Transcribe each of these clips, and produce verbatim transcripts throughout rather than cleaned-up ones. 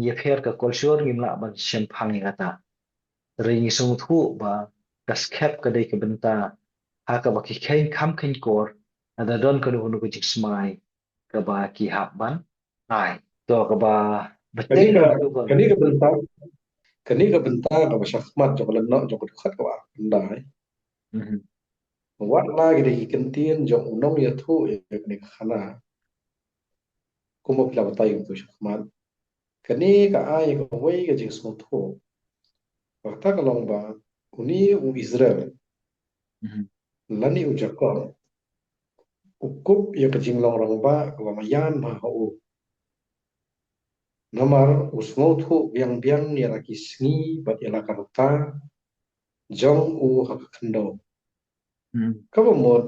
Ïapher ka kolshor ngim lah ban shemphang ïa kata. Hynrei ngi sngewthuh ba ka skhem ka dei ka bynta ha kaba ki kheiñ kham kheiñ kor, lada don kano kano ka jingsmai kaba ki hap ban ai. To kaba Kane bteng ka, kane ka bynta, kane ka bynta kaba shakhmat jong ka lynnong jong ka dkhot kaba arphew khyndai. Mhm. Wat la ki dei ki kyntien jong u nongïathuh ïa kane ka khana. Kumba phi la batai kumto shakhmat. Kane ka ai kawei ka jingsngewthuh. Kata ka long ba une u Israel. Mhm. Lane u Jakob. U kup ïa ka jinglong rangbah kaba maïan bha ha u. Namar u sngewthuh biang biang ïa la ki sngi bad ïa la ka rta jong u ha ka khyndew. Hmm. Kaba mut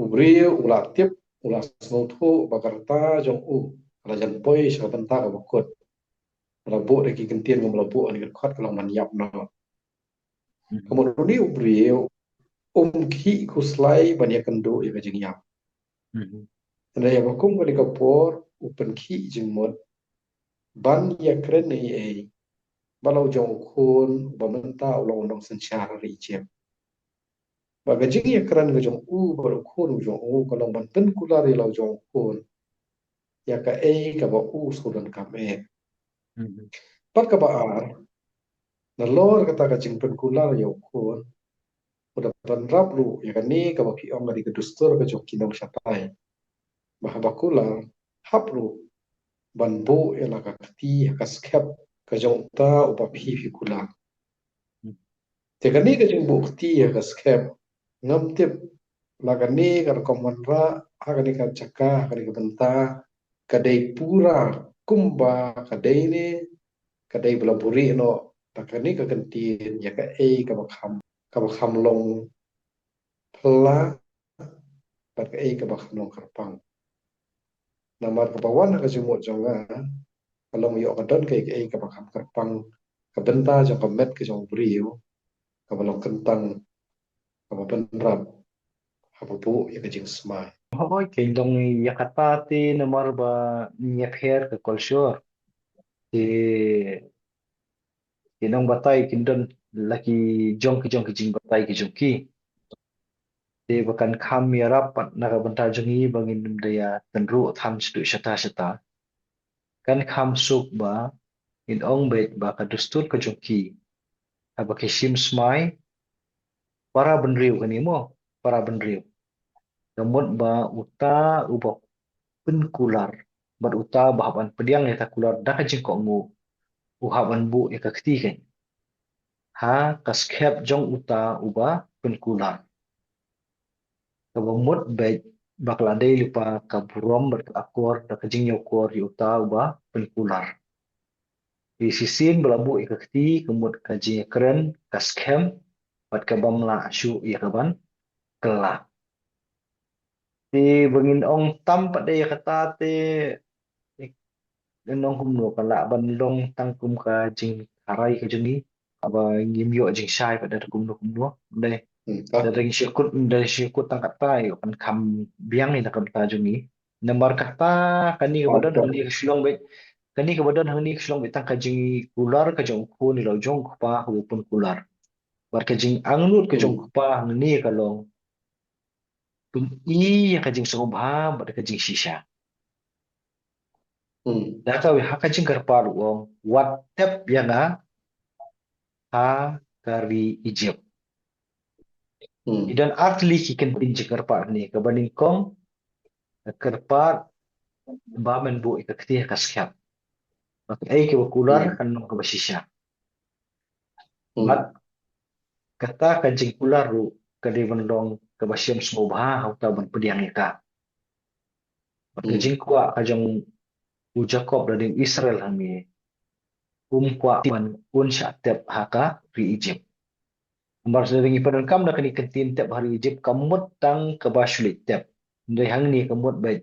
u briew u la tip, u la sngewthuh ba ka rta jong u ka la jan poi sha ka bynta kaba kut. Ka la buh da ki kyntien kaba la buh ha kane ka dkhot ka long ban ïap noh. Hmm. Ka mut une u briew um khih khuslai ban ïakynduh ïa ka jingïap. Hmm. Hynrei haba kum kane ka por u pynkhih jingmut ban ïakren ei ei bad la u jong u khun uba mynta u long u nongsynshar ha ri Ijipt. Ba ka jingïakren ka jong u bad u khun u jong u ka long ban pynkular ïa la u jong u khun ïa kaei kaba u shu donkam eh. Mhm. Bad kaba ar, nalor kata ka jingpynkular ïa u khun, u da pynrap ruh ïa kane kaba phi ong ka dei ka dustur ka jong ki nongshatai. Ba haba kular, hap ruh ban buh ïa la ka kti ha ka skhem ka jong uta uba phi phi kular. Hmm. Te kane ka jingbuh kti ha ka skhem, ngam tip la kane ka rukom wanrah ha kane ka jaka, ha kane ka bynta ka dei pura kumba ka dei ne ka dei ba la buhrieh noh da kane ka kyntien ïa kaei kaba kham, kaba kham long phylla bad kaei kaba kham long kyrpang. Namar kaba wan ha ka jingmut jong nga ka long ïoh ka don kaei kaei kaba kham kyrpang, ka bynta jong ka met ka jong u briew kaba long kyntang, kaba pynrap haba buh ïa ka jingsmai. Hooid, kein long ïa kata te namar ba ngi ïapher ka kolshor. Te ki nongbatai kin don la ki jong ki jong ki jingbatai ki jong ki. Te ba kan kham ïarap pat na ka bynta jong ngi ba ngin ym da ïa tynruh than shaduh shata shata. Kan kham suk ba ngin ong beit ba ka dustur ka jong ki haba ki shim smai, para bynriew kane mo, para bynriew. Ka mut ba uta uba pynkular bad uta ba hap ban pdiang ïa ka kular da ka jingkohnguh u hap ban buh ïa ka kti kein ha ka skhem jong uta uba pynkular. Kaba mut beit ba ka la dei lypa ka burom bad ka akor da ka jingïakor ïa uta uba pynkular. Te shisien ba la buh ïa ka kti ka mut ka jingïakren ka skhem bad ka bym lah shuh ïa ka ban kylla. Te ba ngin ong tam pat de ïa kata te, eh, ngin ong kumno, ka lah ban long tang kum ka jingtharai ka jong ngi. Haba ngim ïoh jingshai pat da kumno kumno. Dei. Hmm, ah. Da dang shu kut, da shu kut tang kata ïoh kan kham biang ïa na ka bynta jong ngi. Namar kata kane kaba don hangne ka shu long beit. Kane kaba don hangne ka shu long beit tang ka jingkular ka jong u khun ïa la u jong u kpa kaba pynkular. Bad ka jingangnud ka jong u kpa hangne ka long pyn-i ïa ka jingsngewbha bad ka jingshisha. Hmm. Da kawei ha ka jingkyrpad u ong, wat tep ïa nga ha ka ri Ijipt. Hmm. Ki don artylli ki kyntien jingkyrpad hangne, kaba nyngkong, ka kyrpad ba men buh ïa ka kti ha ka skhem. Ba kaei kaba kular kan long kaba shisha. Hmm. Bad kata ka jingkular ruh ka dei ban long kaba shem sngewbha ha uta ban pdiang ïa ka. Bad ka jingkwah ka jong u Jakob lane u Israel hangne, um kwah ban un shah tep ha ka ri Ijipt. Namar lada ngi pyndonkam da kane ka kyntien tep ha ri Ijipt ka mut tang kaba shu leit tep. Hynrei hangne ka mut beit,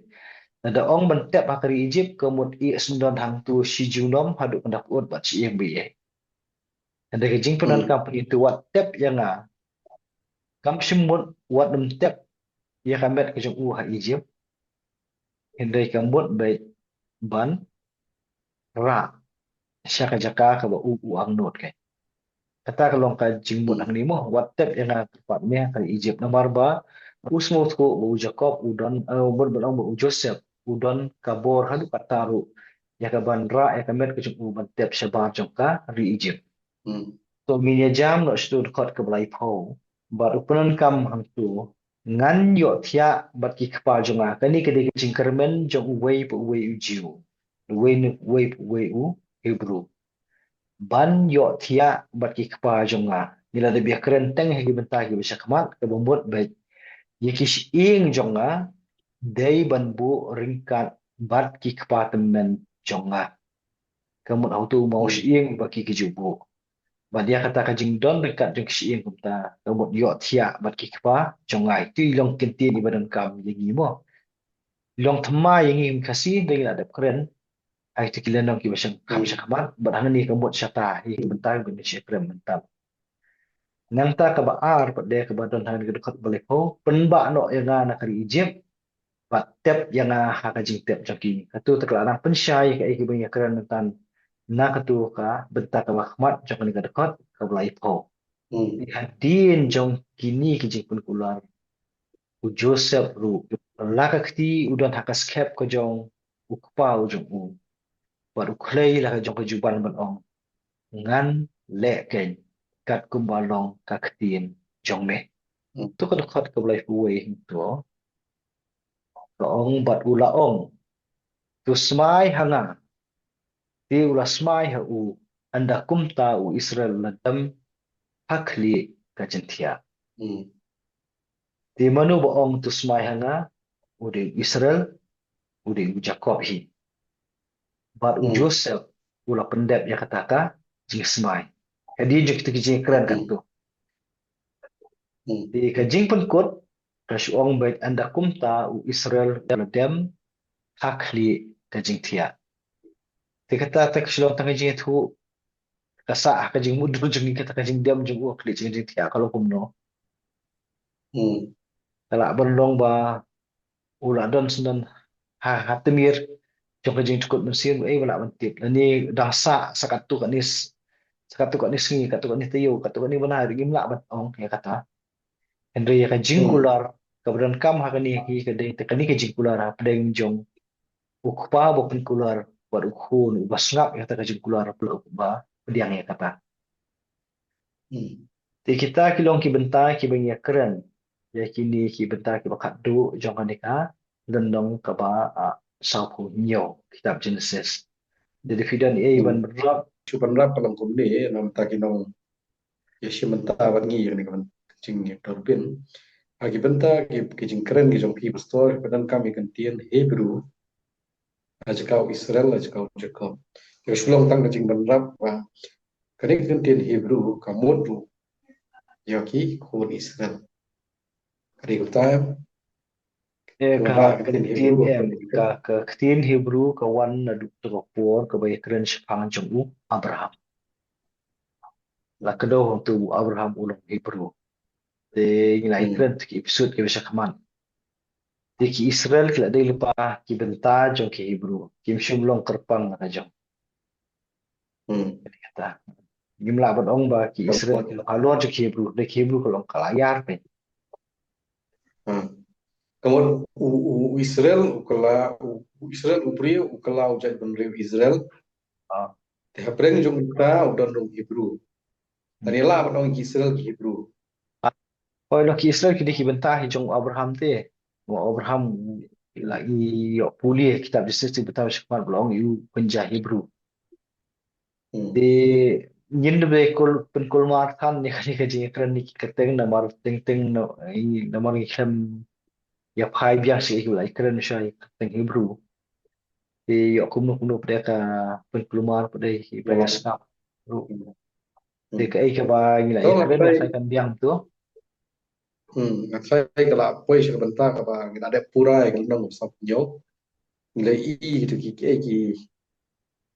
lada ong ban tep ha ka ri Ijipt ka mut ïeh syndon hangto shi junom haduh khyndai phew bad shi ïing ba ïeit. Hynrei ka jingpyndonkam pynïaid to wat tep ïa nga. Kam shym mut wat nym tep ïa ka met ka jong u ha Egypt. Hynrei ka mut beit ban rah sha ka jaka kaba u u angnud ka. Kata ka long ka jingmut hangne mo, wat tep ïa nga kyrpad ne ha Egypt, namar ba u sngewthuh ba u Jakob u don, eh, mut ban ong ba u Joseph u don ka bor haduh katta ruh ïa ka ban rah ïa ka met ka jong u ban tep shabar jong ka ri Egypt. To ngin ïa jam noh sha utu u dkhot kaba laiphew. Bad u pyndonkam hangto, ngan ïohthiah bad ki kpa jong nga. Kane ka dei ka jingkyrmen jong uwei pa uwei u Jiw, uwei ne uwei pa uwei u Hebru. Ban ïohthiah bad ki kpa jong nga. Ngi la dep ïakren teng ha ki bynta kiba sha khmat, kaba mut beit, ïa ki shyieng jong nga dei ban buh ryngkat bad ki kpa tymmen jong nga. Ka mut ha uto u maw shyieng ba ki ki ju buh. Bad ïa kata ka jingdon ryngkat jong ki shyieng kumta, ka mut ïohthiah bad ki kpa jong nga. Ito i long kyntien iba donkam ïa ngi mo. Long thymmai ïa ngi kum ki Khasi, hynrei ngi la dep kren ha kito ki lynnong kiba sha khmat, bad hangne ka mut shata ïa ki bynta kiba ngi shu kren mynta. Nangta kaba ar pat de kaba don ha kane ka dkhot ba laiphew, pynbah noh ïa nga na ka ri Egypt, bad tep ïa nga ha ka jingtep jong ki. Kato te ka la nang pynshai ïa kaei kaba ngi ïakren mynta na kato ka bynta kaba khmat jong kane ka dkhot kaba laiphew. Te hadien jong kine ki jingpynkular, u Joseph ruh, la ka kti u don ha ka skep ka jong u kpa u jong u. Bad u khlei la ka jong ka juban ban ong, ngan leh keiñ kat kumba long ka ktien jong me. To ka dkhot kaba laiphew wei to ka ong, bad u la ong, to smai ha nga. Te u la smai ha u, ynda kumta u Israel u la dem ha khlieh ka jingthiah. Te mano ba ong to smai ha nga, u dei u Israel, u dei u Jakob hi. Bad u Joseph u la pyndep ïa kata ka jingsmai. Ka dei jong kita ki jingkren ka to. Te ka jingpynkut ka shu ong beit, ynda kumta u Israel u la dem ha khlieh ka jingthiah. Te kata te ka shu long tang ka jingïathuh, ka sah ha ka jingmudui jong ngi, kata ka jingdem jong u ha khlieh jong ka jingthiah ka long kumno. Ka lah ban long ba u la don shen ha, ha tmier jong ka jingtykut mynsiem, eh, ba lah ban tip. Lane dang sah, sah katto katne s-, sah katto katne sngi, katto katne taïew, katto katne bnai, ngim lah ban ong ïa kata. Hynrei ïa ka jingkular kaba donkam ha kane hi ka dei te kane ka jingkular hapdeng jong u kpa ba pynkular bad u khun uba sngap ïa kata ka jingkular, pla u kpa pdiang ïa kata. Te kita ki long ki bynta kiba ngi ïakren ïa kine ki bynta kiba khatduh jong kane ka lynnong kaba, ah, sawphew hynñiew, kitab Genesis. Te dei phi don ei ban bynrap? Shu bynrap ka long kumne, namar ta ki nong ïa shi bynta bad ngi ïa kane ka jingïadon pyn. Ha ki bynta ki, ki jingkren ki jong phi pastor, ki pyndonkam ïa ka ktien Hebru ha jaka u Israel, ha jaka u Jakob. Te ka shu long tang ka jingbynrap ba kane ka ktien Hebru ka mut ruh ïa ki khun Israel. Ka dei kumta em? Eh, ka ktien Hebru, ka, ka ktien Hebru ka wan naduh to ka por kaba ïakren shaphang jong u Abraham. La kdew hangto u Abraham u long Hebru. Te ngi la ïakren te ki episode kiba sha khmat. Te ki Israel ki la dei lypa ki bynta jong ki Hebru. Kim shym long kyrpang na ka jong. Kata. Ngim lah ban ong ba ki Israel ki long halor jong ki Hebru, dei ki Hebru ka long ka la ïar pyn. Ka mut u, u, u Israel u kylla, u, u Israel u briew u kylla u jaitbynriew Israel. Te hapdeng jong uta u don ruh Hebru. Te ngi lah ban ong ki Israel ki Hebru. Hooid, long ki Israel ki dei ki bynta hi jong u Abraham te. U Abraham la ïoh pule kitab Genesis te bynta sha khmat ba long u kynja Hebru. Te ngin dei ba kul, pynkulmar than ïa kane ka jingïakren ïa ki kyrteng namar teng teng na, i, namar ngi khlem ïa phai biang sha ïa ki ba la ïakren sha ïa ki kyrteng Hebru. Te ïoh kumno kumno pat de ka pynkulmar pat de ki ba ïa sngap ruh. Te kaei kaba ngi la ïakren ngi sa kan biang to. Hmm, nga tharai ka la poi sha ka bynta kaba ngi la dep pura ïa ka lynnong sawphew hynñiew. Ngi la i kito ki, ki, ki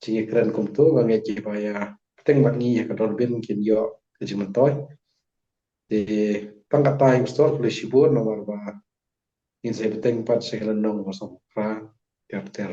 jingïakren kumto, ba ngi kiba ïa teng bad ngi ïa ka Dolbin kin ïoh ka jingmyntoi. Te tang katta ïa u pastor, khublei shibun namar ba ngin sa ïa bteng pat sha ka lynnong ba sawphew phra ter ter.